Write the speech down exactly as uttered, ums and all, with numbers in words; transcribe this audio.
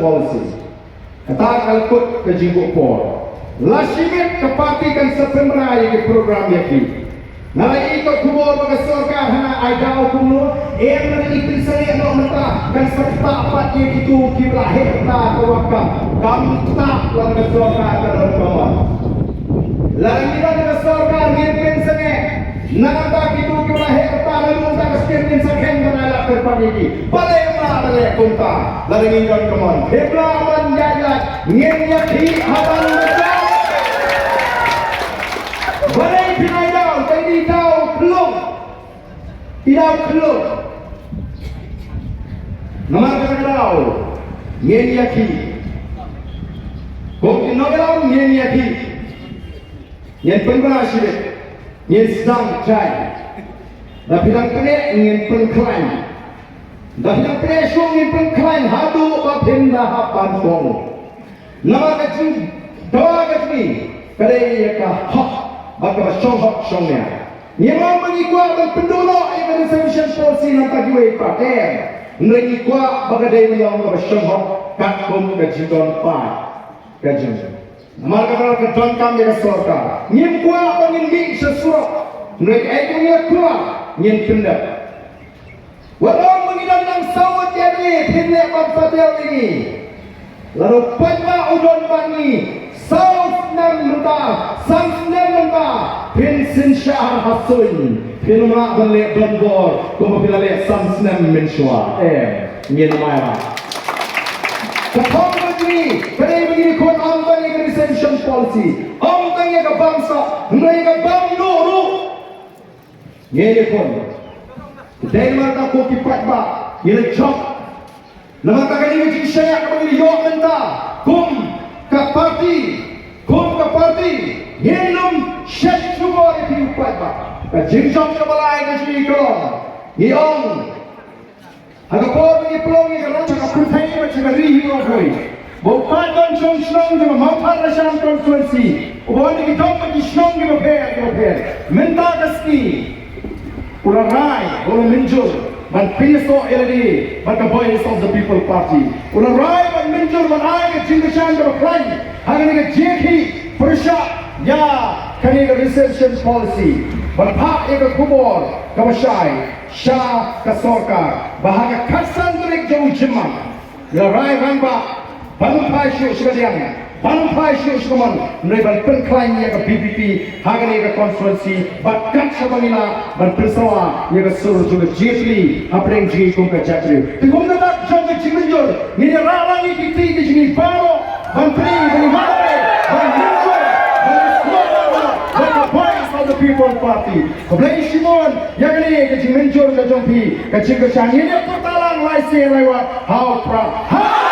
Policy. Kata ka la kut ka jingbuh por. Lashibit ka party kan sa pynbna ïa ki program ïa ki. Nga la ïoh ka khubor ba ka sorkar hana ai daw kumno, em, na ki pynsangeh noh mynta kan sa ktah pat ïa kitu kiba la heh rta ka wad kam. Kam ktah, la ka sorkar ka don ka mon. Lada ngi don ka sorkar ngin pynsangeh. Nangta kitu kiba la heh rta na mynta ka skim ngin sa kheiñ ban ai lad kyrpad ïa ki. Balei ma balei kumta? Lada ngi don ka mon, phi lah ban ïaid lad, ngin ïa khih ha ban mynta. Balei phi ai daw, te i daw khlung. I daw khlung. Namar kata ka daw ngin ïa khih. Kum ki nongïalam ngin ïa khih. Ngin pynbna shibit. Ngin sdang jai. Da phi dang pyneh ngin pynkhlaiñ. Da phi dang pyneh shuh ngin pynkhlaiñ haduh ba phin da hap ban pong. Namar ka jingdawa ka jong ngi ka dei ïa ka hok bad kaba shong hok shong nia. Ngim ong ba ngi kwah ban pynduh noh ïa ka reservation policy na ka bynta kiwei pat, em. Hynrei ngi kwah ba ka dei ban long kaba shong hok katkum ka jingdon paid ka jong ngi. Namar kata ka donkam ïa ka sorkar. Ngim kwah ba ngin mih sha surok. Hynrei kaei kaba ngi la kwah ngin pyndep. Wat ong ba ngi dang nang saw ngut ïa ngi, phin leh ban patew ïa ngi. Lada u paidbah u don bad ngi saw snem mynta, san snem mynta, phin synshar ha suiñ, phin ym lah ban leh donbor kumba phi la leh san snem mynshuwa. Em, ngin ym ai lad. Ka thong ka jong ngi ka dei ba ngin ïakhun ym tang ïa ka reservation policy, ym tang ïa ka bamsap, hynrei ïa ka bamduh ruh. Ngin ïakhun. Dei namar kata ko ki paidbah, ngi la jop. Namar kata kane ka jingshaniah kaba ngi la ïoh mynta kum ka party, kum ka party, ngin ym shet shukor ïa phi u paidbah. Ka jingjop kaba lai ka jong ngi ka long, ngi ong, ha ka por ba ngi pynlong ïa ka rang, ka pyrthei bad ka ri hi ruh poi. Ba u paid don jong shnong jong ka Mawphar Rashan constituency uba wan na ki dong bad ki shnong kiba pher kiba pher, mynta ka sngi u la rai, u la mynjur ban pynïasoh ïa lade bad ka Voice of the People Party. U la rai ban mynjur ban ai ka jingkyrshan kaba khlaiñ ha kane ka jingkhih pyrshah ïa kane ka reservation policy. Ban phah ïa ka khubor kaba shai sha ka sorkar ba ha ka khatsan tarik jong u Jymmang, la rai rangbah ban ym phai shuh sha ka liang, ban ym phai shuh sha ka mon, hynrei ban pynkhlaiñ ïa ka V P P ha kane ka constituency bad kat shaba ngi lah ban pynsawa ïa ka sur jong ka jingïatylli hapdeng jong ngi kum ka jaitbynriew. Te kumta kat jong ka jingmynjur ngin ïarah lang ïa ki kti ki jong ngi baroh ban plie, ban ïarah, ban mynjur, ban ïasnoh ïa ka Voice of the People Party. Khublei shibun ïa kane ka jingmynjur ka jong phi, ka jingkyrshan. Ngin ïa pyrta lang lai sien lai wat ha u Prah. Ha!